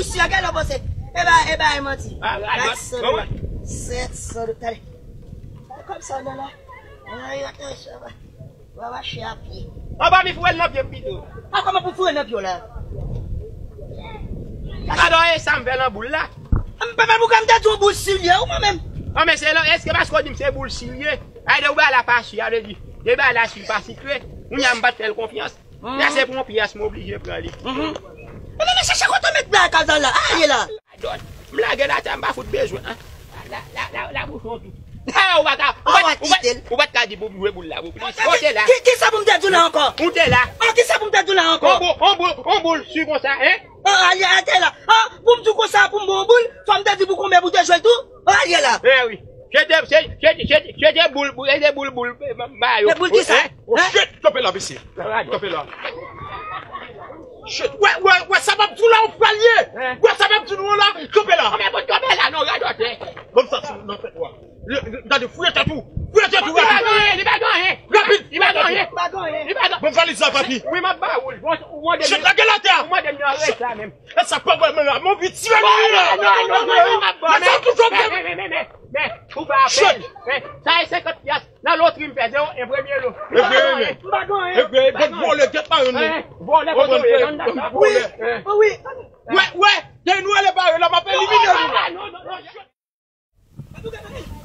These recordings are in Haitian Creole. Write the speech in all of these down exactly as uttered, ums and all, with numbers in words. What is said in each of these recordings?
Sè, gade w panse. E ba, e ba, e manti. Ah, ah, sèt san dola. Sèt san dola. Tande. Kòb sa nan la. Ay, atansyon, va. Va mache a pye. An pa mi foure l nan pye m pito. A, kòman pou foure nan pye w la? Gade w, e sa m fè nan boul la. M pa mal pou ka m te di yon boul silye ou mwen menm. An, men se lan, èske paske w di m se boul silye? Ay, de ou bay la pa si, a vle di, de bay la si pa sikre. Kounye a m pa t fè l konfyans. Lè se pou yon pyès, m oblije pran li. Mwen, mwen chèche kote w met bagay kazal la. A, ye la. Dòt. M lage l atè, m pa fout bezwen, an. La, la, la, la, bouchon tou. A, ou pa ka, ou pa, ou pa, ou pa t ka di pou m jwe boul la, pou plis. Kote la? Ki, ki sa pou m te di w la ankò? Ou te la. A, ki sa pou m te di w la ankò? On boul, on boul, on boul, si konsa, en? A, a, ye, a, te la. A, pou m di w konsa, pou m ba w boul, fò m te di pou konbyen pou te jwe l tou? A, ye la. E wi. Se te, se, se, se, se te boul, boul, se te boul, boul, eh, ma, ma yo. Se boul ki sa? Hein? Oh, shit, kanpe la, mesye. Kanpe la. Shit, wè, wè, wè, sa m ap di w la, ou pral ye. Hein? Wè, sa m ap di nou la, kanpe la. Anben, bon, kanpe la, non, radòtè. Bon, sa, se nan fèt, wè. Gade, fouye tèt ou. Fouye tèt ou, rapid. Li pa gen anyen, li pa gen anyen. Rapid. Li pa gen anyen. Li pa gen anyen. Li pa gen anyen. Bon, valiz la, papi. Wi, m ap ba ou l. Bon, ou mande m. Shit, lage l atè. Ou mande m nan rès la menm. E sa pa mwen la, mon piti. Non, non, non, non, non, non, non, non, men, men, men, men, men, men, ou pa apèl. Men, sa e senkant pyès. Nan lotri m pèdi, en premye lo. M pa gen anyen. M pa gen anyen. Ebyen, ebyen, vòlè, gèt pa yon non. Vòlè, kote w ye? Vòlè. Wi, wi. Wè, wè, gen nou ale bare la, m ap elimine nou. Non, non, non, non.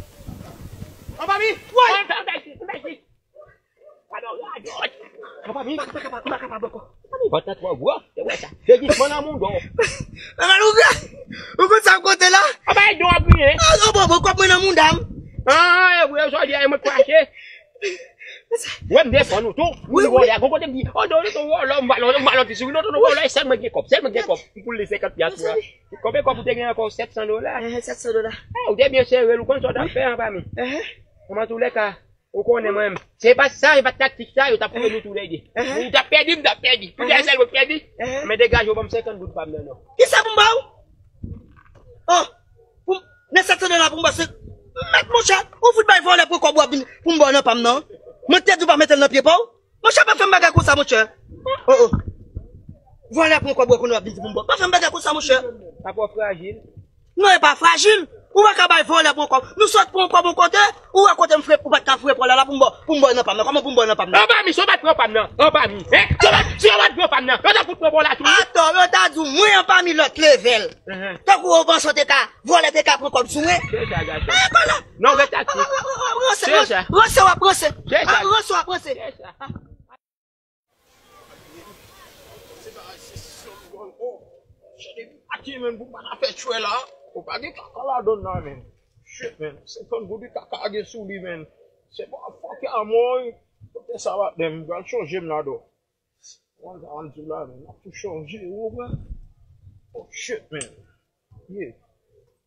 Anba mi! Woy! Anba mi! M pa kapab, m pa kapab ankò. Anba mi, vant lan twò gwo. Te wè sa. Se jis mwen nan mouda w. Papa Lougra! Ou konn sa m konte la? Anba e do ap griyen. Ah, oh, bon, bon, kòb mwen nan mouda m. Ah, e vre, jodi a, e mwen k fache. Wè, m defann ou tou. Wi, wi. Vòlè a, gon kote m di, oh, non, non, non, vòlè, m pa, non, m pa lòt isi, non, non, non, vòlè, sèl mwen gen kòb, sèl mwen gen kòb. M pou l senkant pyès la. Konbyen kòb ou te gen ankò? Sèt san dola. Eh, sèt san dola. Eh, ou te byen sere l, ou konn sa w t ap fè, anba mi. Antoulèka, ou konnen mwen menm. Se pa sa, se pa taktik sa, yo t ap fè nou toulède. Ou t ap pèdi, m t ap pèdi. Poutèt sèl mwen pèdi. Men degaje w, ban m senkant goud pa m nan, non. Kisa pou m ba w? Oh, pou m, nan sèt san dola pou m ba se, mèt monchè, ou fout bay vòlè pran kòb w ap vin pou m ba w nan pa m nan. Mwen te di w pa mete l nan pye pa w. Monchè, pa fè m bagay konsa, monchè. Oh, oh. Vòlè pran kòb, konnen w ap vin di pou m ba w. Pa fè m bagay konsa, monchè. Apa w frajil? Non, e pa frajil. Ou pa ka bay vòlè pran kòb. Nou sot pran kòb yon kote, ou wè kote m fre, ou pa t ka fre pou w la, la pou m ba w, pou m ba w nan pa m nan. Kòman pou m ba w nan pa m nan? Anba mi, si w pa t pran pa m nan. Anba mi. Hein? Si w pa t, si w pa t pran pa m nan. Yo ta fout pran pa w la tou. Atò, yo ta di w, mwen anba mi lòt levèl. Tankou ou panse w te ka, vòlè te ka pran kòb sou mwen. Se sa, gason. Ah, pa la. Non, ret aktif. Ranse, ranse, ranse w ap ranse. Se sa. Ranse w ap ranse. Se sa. Se bagay se sòl, oh. Shit, depi maten, men, pou m pa ta fè tchwè la, ou pa gen kaka ladann la, men. Shit, men. Senkant goud kaka gen sou li, men. Se pa fòk a mwen. Kote sa va, men, m pral chanje m ladan. Mwen, sa m di w la, men, m ap tou chanje, ou wè. Oh, shit, men. Yeah.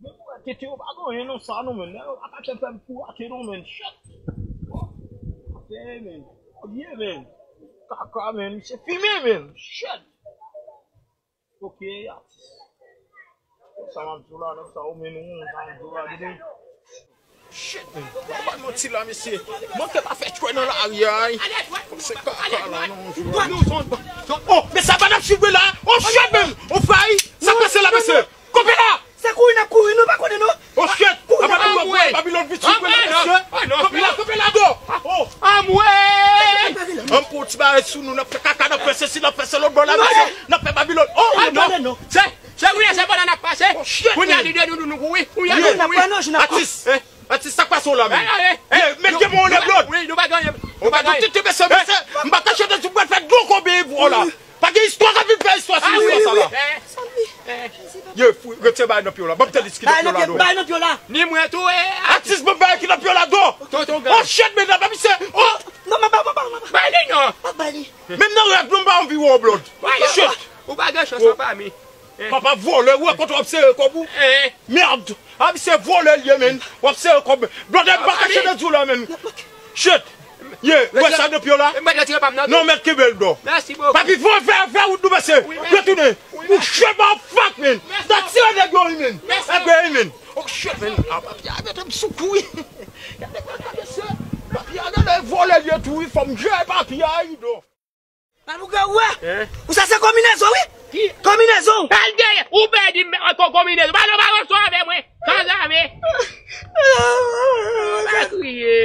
Men pou wè tete yo pa gen anyen nan sa non, men. Nèg yo pa ka fè fè m pou ate non, men. Shit. Bon. Ate, men. Oh, yeah, men. Kaka, men. Misye fimen, men. Shit. Ok, atis. Sa m ap di w la, nan sa ou men nou, sa m ap di w la, gade. Shit, man. Ou pa manti la, mesye. Manke pa fè tchwè nan lari a, ay. Se kaka la, non, jwe. Oh, men sa pa n ap swiv la. Oh, shit, man. Oh, frè, sa pase la, mesye. Kanpe la. Se kouri n ap kouri, nou pa konnen, non. Oh, shit. Kouri n ap kouri. Babilòn vin swiv la, mesye. Kanpe la, kanpe la, do. Oh. Anmwe. Ann pran ti bagay sou nou, n ap fè kaka, n ap fè sesi, n ap fè selo bò la, mesye. N ap fè Babilòn. Oh, non. Se Se kounye a se pandan n ap pase. Oh, shit, kounye a li de nou, nou kouri. Kounye a nou kouri. Atis, eh, atis, sa k pase w la, men? Eh, met de men w lè blòd. Wi, nou pa gen anyen. Ou pa gen anyen. Tete, mesye, mesye, m pa kache de sou pral fè gwo konbe pou w la. Pa gen istwa k ap vin fè istwa sou istwa sa la. Ye, fou, retire bagay nan pye w la. Ban m tèl ki nan pye w la, non. Bagay nan pye w la. Ni mwen tou, eh. Atis, ban m bagay ki nan pye w la, do. Tonton gang. Oh, shit, men nan pa misye. Oh. Non, mwen pa, mwen pa, mwen pa. Bay li, non. Pa bay li. Menm nan rèv, non, m pa anvi wè w, blòd. Shit. Ou pa gen chans anba mi. Papa vòlè, ou wè kote w ap sere kòb ou? Mèd! A, misye vòlè l ye, men. W ap sere kòb. Blòdè, m pa kache nan di w la, men. Shit! Ye, ou wè sa nan pye w la? Non, mèt kenbe l, bro. Papi, fè, fè, fè wout nou, mesye. Retounen. Ou shit, motherfuck, men. N a tire nèg yo, wi, men. Nèg yo, wi, men. Oh, shit, men. A, papi a mete m sou kou, wi. Gade kaka, mesye. Papi a gade vòlè l ye tou, wi. Fò m jere papi a, wi, do. Papa Lougra, ou wè? Ou sa se konbinezon, wi. Konbinezon. Al dèyè, ou pèdi m ankò konbinezon. Pa nan pa ranson avè mwen. San zame. Pa kriye.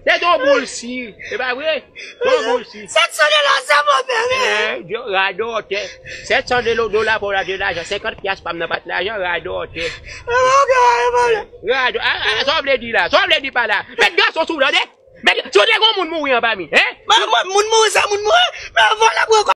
Se ton boul si. Se pa vre? Ton boul si. Sèt san dola sa mwen fè men. Radòtè. Sèt san dola pou la de lajan. Senkant pyas pa m nan pa t lajan, radòtè. Radò. Sa w vle di la? Sa w vle di pa la? Met gason sou tande. Met, si w te gon moun mouri anba mi, hein? Moun mouri se moun mouri. Men vòlè pran